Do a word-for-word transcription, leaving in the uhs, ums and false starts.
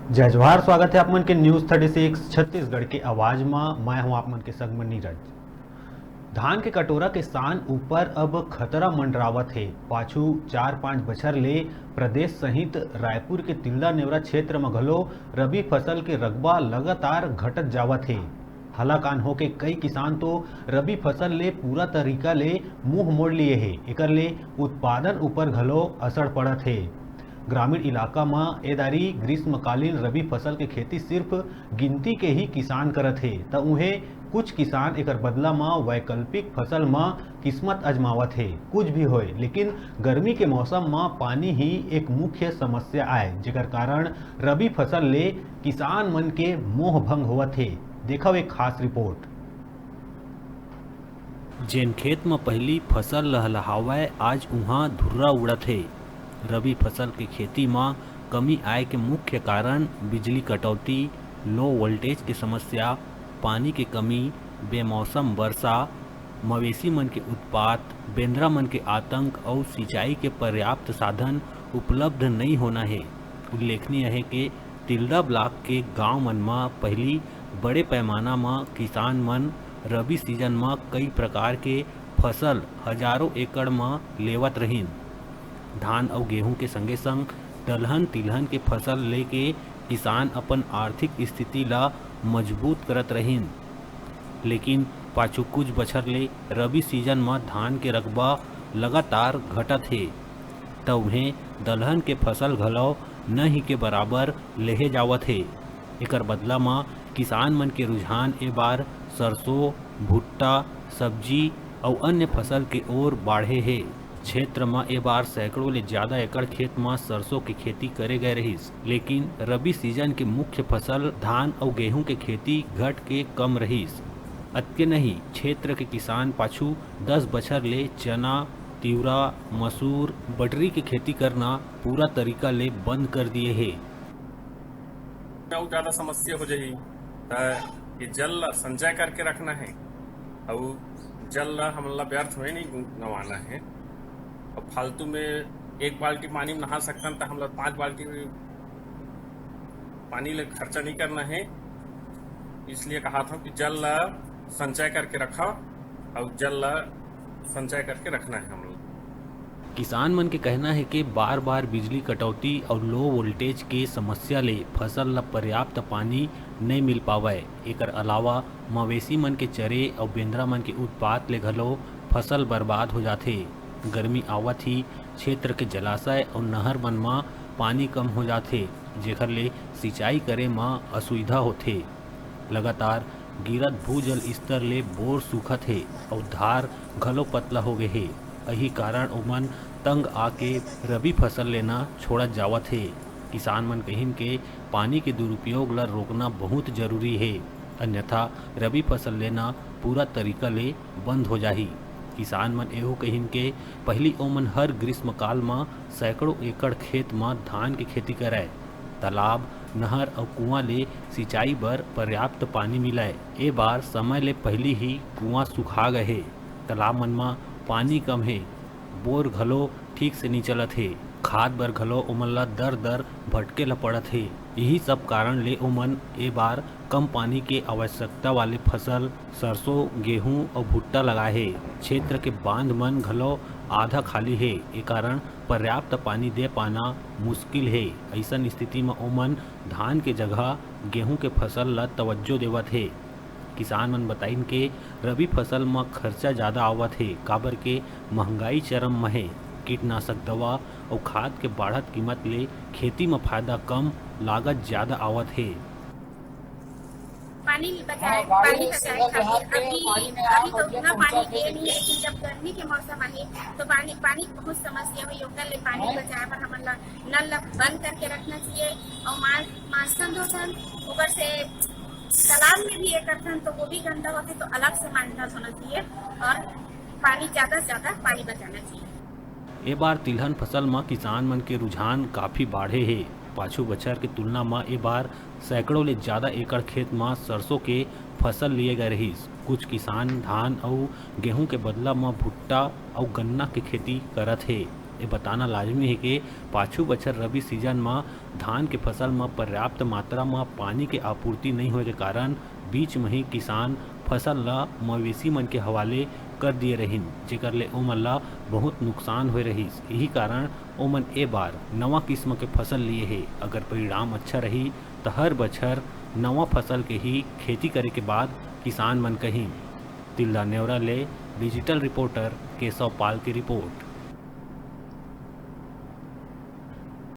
जय जोहार, स्वागत हे आप मन के News Thirty Six छत्तीसगढ़ के आवाज म। मैं हूं आप मन के संग म नीरज। धान के कटोरा के सान ऊपर अब खतरा मंडरावत हे। पाछू चार पांच बछर ले प्रदेश सहित रायपुर के तिल्दा नेवरा क्षेत्र म घलो रबी फसल के रकबा लगातार घटत जावत हे। हलाकान होके कई किसान तो रबी फसल ले पूरा तरीका ले मुंह मोड़ लिए हे। एकर ले उत्पादन ऊपर घलो असर पड़त हे। ग्रामीण इलाका म ए दारी ग्रीष्मकालीन रबी फसल के खेती सिर्फ गिनती के ही किसान करत हे, त उहें कुछ किसान एकर बदला म वैकल्पिक फसल म किस्मत आजमावत हे। कुछ भी होय, लेकिन गर्मी के मौसम म पानी ही एक मुख्य समस्या आय, जेकर कारण रबी फसल ले किसान मन के मोह भंग होवत हे। देखव एक खास रिपोर्ट। जेन खेत म पहिली फसल लहलहावय, आज उहां धुर्रा उड़त हे। रबी फसल के खेती म कमी आय के मुख्य कारण बिजली कटौती, लो वोल्टेज के समस्या, पानी के कमी, बेमौसम बरसा, मवेशी मन के उत्पात, बेंदरा मन के आतंक अउ सिंचाई के पर्याप्त साधन उपलब्ध नइ होना हे। उल्लेखनीय हे के तिल्दा ब्लॉक के गांव मन म पहिली बड़े पैमाना म किसान मन रबी सीजन म कई प्रकार के फसल हजारों एकड़ म लेवत रहिन। धान अउ गेहूं के संगे संग दलहन तिलहन के फसल लेके किसान अपन आर्थिक स्थिति ला मजबूत करत रहिन। लेकिन पाछू कुछ बछर ले रबी सीजन म धान के रकबा लगातार घटत हे, त उहें दलहन के फसल घलव नही के बराबर लेहे जावत हे। एकर बदला म किसान मन के रुझान ए बार सरसों, भुट्टा, सब्जी अउ अन्य फसल के ओर बाढ़े हे। क्षेत्र म ए बार सैकड़ों ले ज्यादा एकड़ खेत म सरसों के खेती करे गए रहिस, लेकिन रबी सीजन के मुख्य फसल धान अउ गेहूं के खेती घट के कम रहिस। अतके नहीं, क्षेत्र के किसान पाछू दस बछर ले चना, तिवरा, मसूर, बटरी के खेती करना पूरा तरीका ले बंद कर दिए हे। अउ ज्यादा समस्या हो जाही, त ये जल ला संचय करके रखना हे, अउ जल ला हमन ला व्यर्थ में नहीं गंवाना हे। अब फालतू में एक बाल्टी पानी में नहा सकथन, त हमन ला पांच बाल्टी पानी ले खर्चा नहीं करना हे। इसलिए कहा था कि जल ला संचय करके रखा, अउ जल ला संचय करके रखना हे हम लोग। किसान मन के कहना हे कि बार-बार बिजली कटौती अउ लो वोल्टेज के समस्या ले फसल ल पर्याप्त पानी नइ मिल पावय। एकर अलावा मवेशी मन के चरे अउ बेंदरा मन के उत्पात ले घलो फसल बर्बाद हो जाथे। गर्मी आवत ही क्षेत्र के जलाशय अउ नहर मन म पानी कम हो जाथे, जेखर ले सिंचाई करे म असुविधा होथे। लगातार गिरत भूजल स्तर ले बोर सूखत हे अउ धार घलो पतला हो गे हे। एही कारण ओमन तंग आके रबी फसल लेना छोड़त जावत हे। किसान मन कहिन के पानी के दुरुपयोग ल रोकना बहुत जरूरी हे, अन्यथा रबी फसल लेना पूरा तरीका ले बंद हो जाही। किसान मन एहू कहिन के पहिली ओमन हर ग्रीष्मकाल म सैकड़ों एकड़ खेत म धान के खेती करय। तालाब, नहर अउ कुआं ले सिंचाई बर पर्याप्त पानी मिलय। ए बार समय ले पहिली ही कुआं सुखा गए हे। तालाब मन म पानी कम हे, बोर घलो ठीक से नी चलत हे। खाद बर घलो ओमन ला दर-दर भटके ला पड़त हे। इही सब कारण ले ओमन ए बार कम पानी के आवश्यकता वाले फसल सरसों, गेहूं अउ भुट्टा लगाए हे। क्षेत्र के बांध मन घलो आधा खाली हे, ए कारण पर्याप्त पानी दे पाना मुश्किल हे। अइसन स्थिति म ओमन धान के जगह गेहूं के फसल ल तवज्जो देवत हे। किसान मन बताइन के रबी फसल म खर्चा जादा आवत हे, काबर के महंगाई चरम म हे। कीटनाशक दवा अउ खाद के बाढ़त कीमत ले खेती म फायदा कम, लागत जादा आवत हे। पानी बचाए, हाँ, पानी बचाए खातिर अभी, अभी तो उतना पानी दे नहीं, लेकिन जब गर्मी के मौसम आही तो पानी, पानी बहुत समस्या होही, ओकर ले पानी बचाए बर हमन ला नल ला बंद करके रखना चाहिए। और मार्च, मार्च सन दो सन ऊपर से तालाब में भी ये करथन तो वो भी गंदा होथे, तो अलग से मांडना होना चाहिए और पानी ज्यादा से ज्यादा पानी बचाना चाहिए। ए बार तिलहन फसल म किसान मन के रुझान काफी बाढ़े हे। पाछू बछर के तुलना म ए बार सैकड़ों ले ज्यादा एकड़ खेत म सरसों के फसल लिए गए रहिस। कुछ किसान धान अउ गेहूं के बदला म भुट्टा अउ गन्ना के खेती करत हे। ये बताना लाजमी हे कि पाछू बछर रबी सीजन म धान के फसल म पर्याप्त मात्रा म पानी के आपूर्ति नइ होए के कारण बीच म ही किसान फसल ल मवेशी मन के हवाले कर दिए रहिन, जेकर ले ओमन ल बहुत नुकसान होए रहिस। यही कारण ओमन ए बार नवा किस्म के फसल लिए हे। अगर परिणाम अच्छा रही, त हर बछर नवा फसल के ही खेती करे के बात किसान मन कहिन। तिल्दा नेवरा ले डिजिटल रिपोर्टर केशव पाल की रिपोर्ट।